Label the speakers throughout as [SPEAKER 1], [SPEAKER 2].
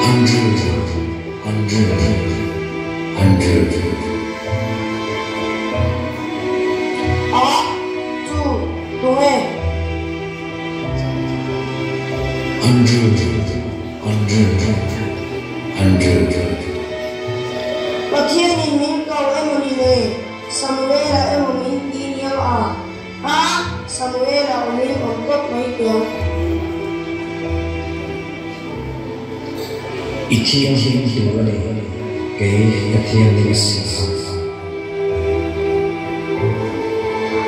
[SPEAKER 1] Andrew, Andrew, Andrew.
[SPEAKER 2] A, chu, tunge?
[SPEAKER 1] Andrew, Andrew, Andrew.
[SPEAKER 2] Pathianin min ko emaw ni le, Samuela emaw min ti niang a? A, Samuela awmin awm tawp mai teh.
[SPEAKER 1] I thianghlim tur a ni, kei ka thianghlim si a.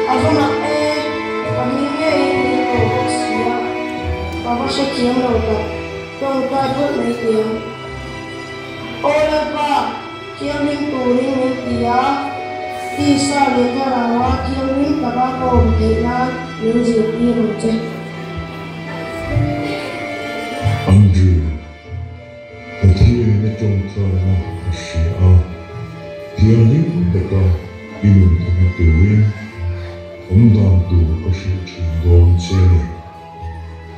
[SPEAKER 2] A va mak e, ka hming ngeiin min ko bawk si a, ka va hrethiam lo tak, tawngtai phawt mai teh ang. Aw Lalpa, thianghlim turin min ti a, tisa leh thlarauha thianghlim taka ka awm theih nan min zirtir ang che.
[SPEAKER 3] Andrew, Pathianin a tawngtaina a hria a, thianghlim taka i nun theihna turin awm dan tur ka hrilh thin dawn che a ni.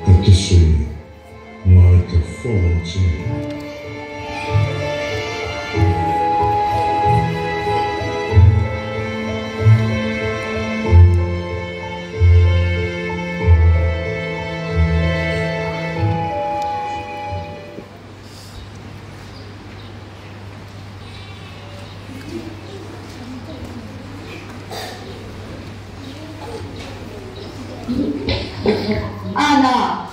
[SPEAKER 3] Ka thusawi ngaithla fo ang che.
[SPEAKER 4] Anna,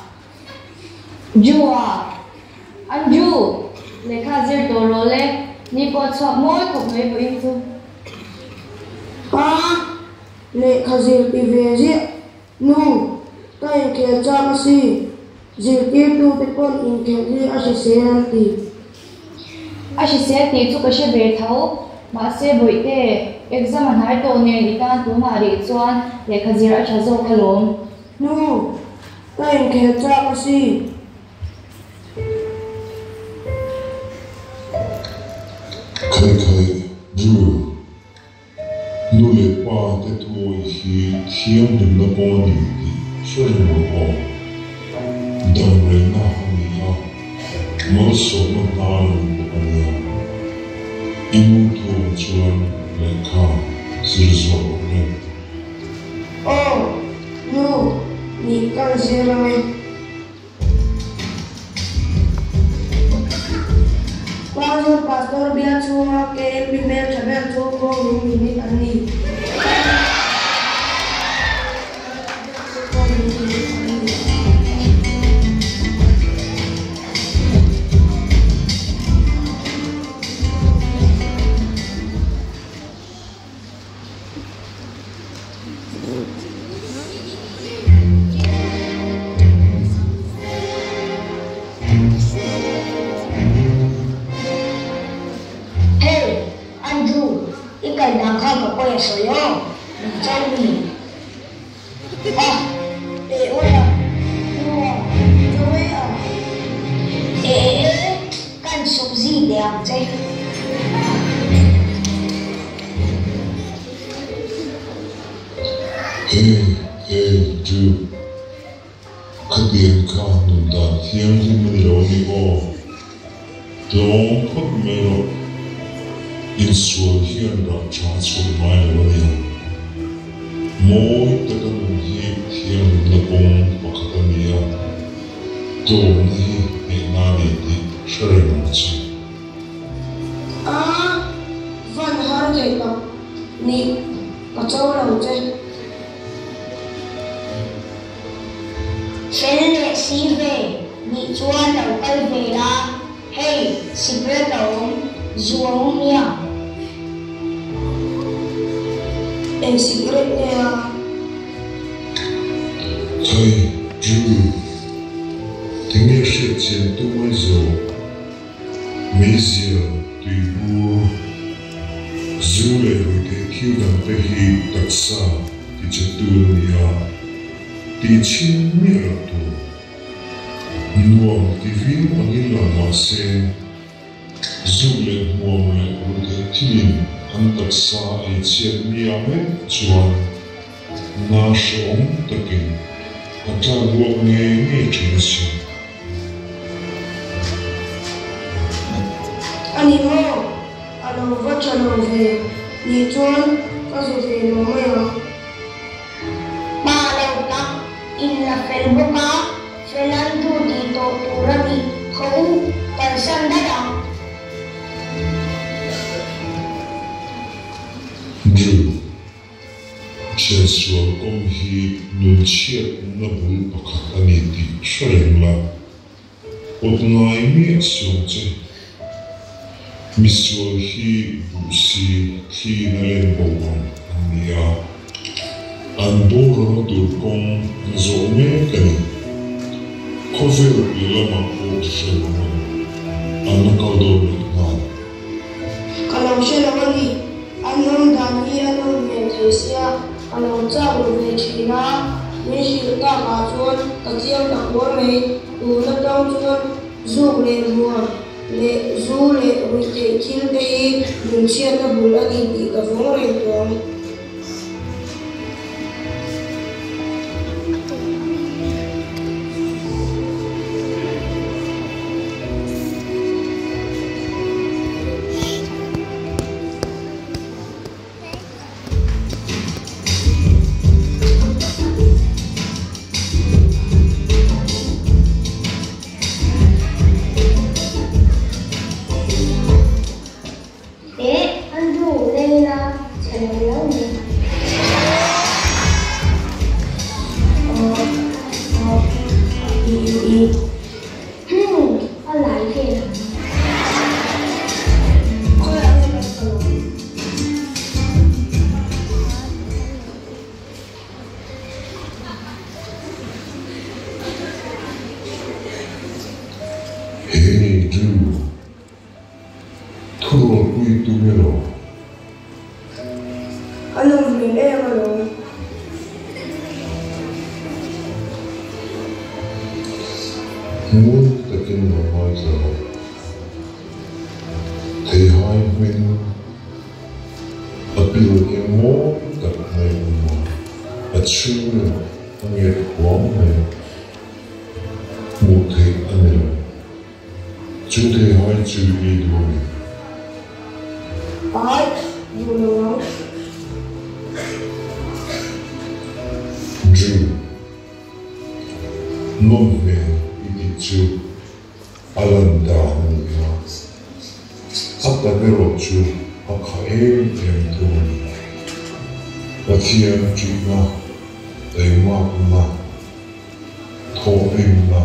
[SPEAKER 4] Drew-a, Andrew, lehkha zir tawh rawh le, ni pawh chhuak mawi khawp mai vawiin chu.
[SPEAKER 2] Pa, lehkha zir ti ve ziah. Nu, ka inkhel chak asin, zirtirtute pawn inkhelh hi a hrisel an ti.
[SPEAKER 4] A hrisel tih chu ka hre ve tho, mahse Bawihte, exam a hnai tawh nen i tan tunah rih chuan lehkha zir a tha zawk alawm.
[SPEAKER 2] Nu, ka inkhel chak asin.
[SPEAKER 3] Khai khai, Drew, Nu leh pa te thuawi hi thianghlimna kawng a ni tih hre reng rawh aw. Damreina a ni a, malsawmna hnar a ni bawk a nia. I nu thuawm chuan lehkha zir zawh rawh le.
[SPEAKER 2] Aw, nu, nih kan zir ang e. Khuangzawt Pastor bial chhunga KMP hmel tha ber chu Khawnglung Unit an ni.
[SPEAKER 5] Hey, Andrew, i kal dan kha ka pawi a sawi aw, min cho mi.
[SPEAKER 2] A, e awi a, nu a, cho e a.
[SPEAKER 5] E e e, kan suk zi teh ang che.
[SPEAKER 3] Hey, hey, Drew, khatiang kha nun dan thianghlim a ni lo a ni aw. Tlawng phawt mai rawh, insual hian rah tha chhuah ngai lo a nia. Mawi taka nun hi thianghlimna kawng pakhat a ni a, tlawmna hi hnehna a ni tih hre reng ang che.
[SPEAKER 2] A van har thei tak nih ka cho lo che.
[SPEAKER 5] Fel leh si ve nih chuan lo kal ve la, hei cigarette a awm, zu a awm nia.
[SPEAKER 2] Eng cigarette nge a?
[SPEAKER 3] Thai, Drew, tinge hriatchian tum ai zawk? Meizial, tuibur, zu leh ruihtheih thil dangte hi taksa tichatu an ni a, tihchhin miah loh tur. Nuam ti viau angin lang mah se, zu leh hmuam leh ruihtheih thilin an taksa ei chhiat miah mek chuan na hrehawm takin A tlak buak ngei ngei thin a si.
[SPEAKER 2] A ni maw? A lo va tha lo ve. Nih chuan ka zu ve lo mai ang.
[SPEAKER 5] Pa lo tak, in la fel bawk a, fel an duh tih tawh tur a ni. Haw u, kalsan daih ang.
[SPEAKER 3] Drew. Thiansual kawng hi nun chhiatna bul pakhat a ni tih hre reng la, awt ngai miah suang che. Misual hi buh si thliin a len bo ang an ni a, an boralna tur kawng an zawh mek a ni. Khawvel piah lamah pawh hrehawm an la kal dawn leh nghal.
[SPEAKER 2] Ka lo hre lo a ni. An awm dan hi a nawm hmel thei sia, ka lo chak ru ve thin a. Min hrilh tak ah chuan ka chiang ta kuar mai. Tun atang chuan zuk leh hmuam leh zu leh ruih theih thil te hi lungchhiatna bul a ni tih ka vawng reng tawh ang.
[SPEAKER 5] Eh, Andrew, leng ila chhe lo riau mai. Hmm, a lai vel ang.
[SPEAKER 2] Khawiah nge kan kal ang?
[SPEAKER 3] Hey, Drew. Thurualpui tum emaw?
[SPEAKER 2] A nawm hmel em alawm.
[SPEAKER 3] Ngun takin lo ngaithla rawh. Theihai hming a pil eng mawi tak mai a awm a, a chhung erawh a nget huam mai a, hmuh theih a ni lo. Chu thei hai chu i duh a mi?
[SPEAKER 2] Ai, duh lo ang.
[SPEAKER 3] Drew, nawm hmel i tih chu a lan dan a ni a, a tak erawh chu a kha em em thung a ni. Pathian ṭihna, taimakna, thawhrimna,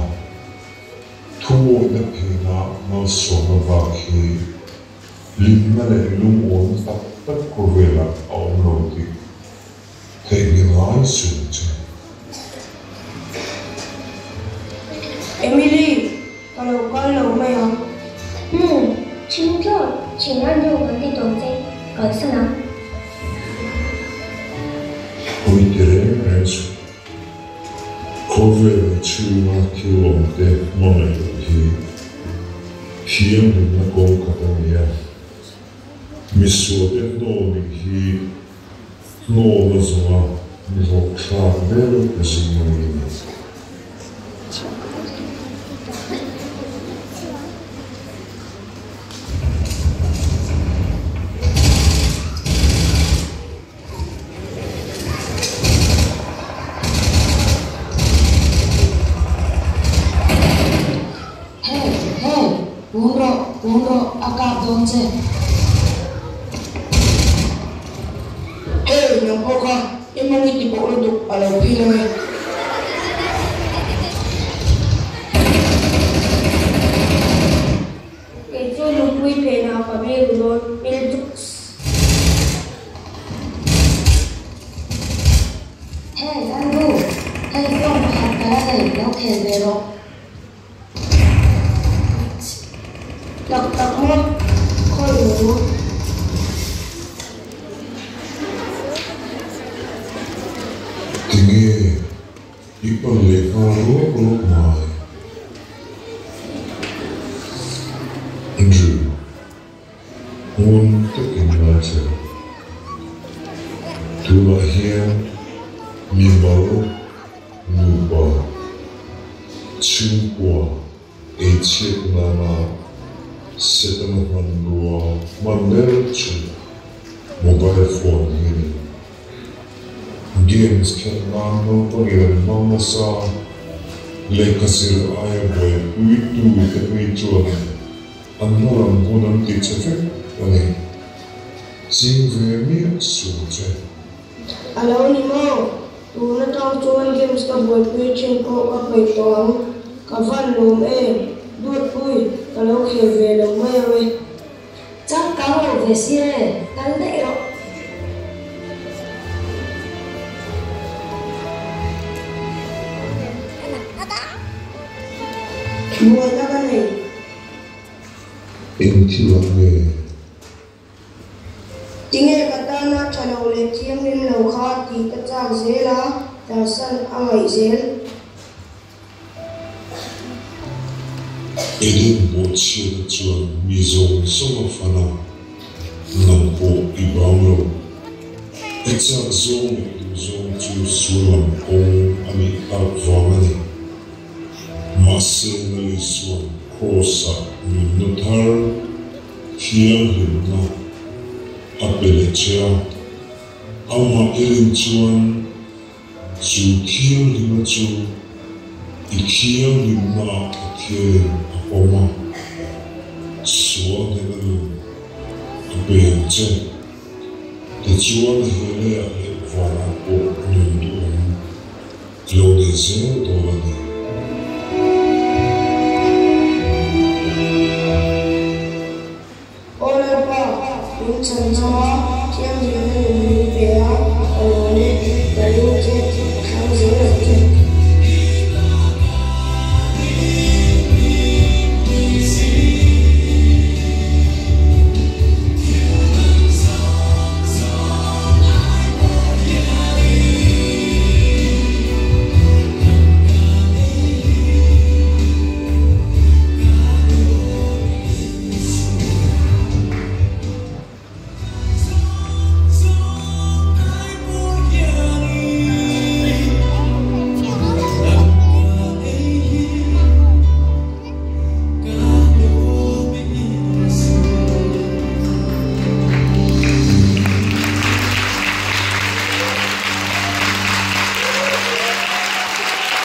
[SPEAKER 3] Thuawihna phena malsawmna bak hi hlimna leh lungawn tak tak khawvelah a awm lo tih theihnghilh ngai suh ang che.
[SPEAKER 2] Emily, ka lo kal lo mai ang.
[SPEAKER 5] Hmm, chhing thlawt, chhing an ru kan ti tawng che, kalsan ang.
[SPEAKER 3] Hawi ti reng reng suh. Khawvel chhunga thil awmte hmangaih loh hi thianghlimna kawng khat a ni a. Misuate hnaw nih hi hnawna zawnga mi hlawhthlak ber zing a ni a ni.
[SPEAKER 6] Hey, hey, kun rawh, kun rawh, a kap dawn che.
[SPEAKER 2] Hey, nang pawh kha i mawng i ti bawk lutuk a lo phil ange. Kei chu nupui phenah ka biru dawn, Pilduks.
[SPEAKER 6] Hey Andrew, hei phone pakhat ka la nei, lo khel ve rawh.
[SPEAKER 2] Tak tak maw, khawi maw?
[SPEAKER 3] Tinge i pan leh nghal ruak ruak mai? Andrew. Ngun takin ngaithla rawh. Tunah hian mimal nupa Chhungkua ei chhiat nana Setana hmanrua hman ber chu mobile phone hi a ni. Games khelh nan naupangin an hmang nasa, lehkha zir aia buaipuitu te phei chuan an hma lam hun an ti che vek a ni. Ching ve miah suh ang che.
[SPEAKER 2] A lo ni maw? Tun atang chuan games ka buaipui thin pawh ka peih tawh ang. Ka van lawm em? Duatpui, ka lo khel ve lo mai ang e.
[SPEAKER 6] Changkang lo ve sir e, kal daih rawh.
[SPEAKER 2] Buaina ka nei.
[SPEAKER 3] Eng thil ah nge?
[SPEAKER 2] Tinge ka tana tha lo leh thianghlim lo kha tih ka chak zel a, tlarsan a ngaih zel.
[SPEAKER 3] Eden bawhchhiatna chuan mi zawng zawng a fan a, nang pawh i bang lo. I chak zawng leh duh zawng chu sual lam kawng a nih tak vang a ni. Mahse Lal Isua'n Kraws-ah nunna thar thianghlimna a pe leh che a, amah i rin chuan chu thianghlimna chu i thianghlimnaah Pathianin a pawm a, sual hnena nun a pe ang che. Tichuan he leiah leh vanah pawh nun duhawm I lo nei zel dawn a ni.
[SPEAKER 2] Aw Lalpa, min chhan cham a, thianghlimna nun min pe a, ka lawm e, ka ring che.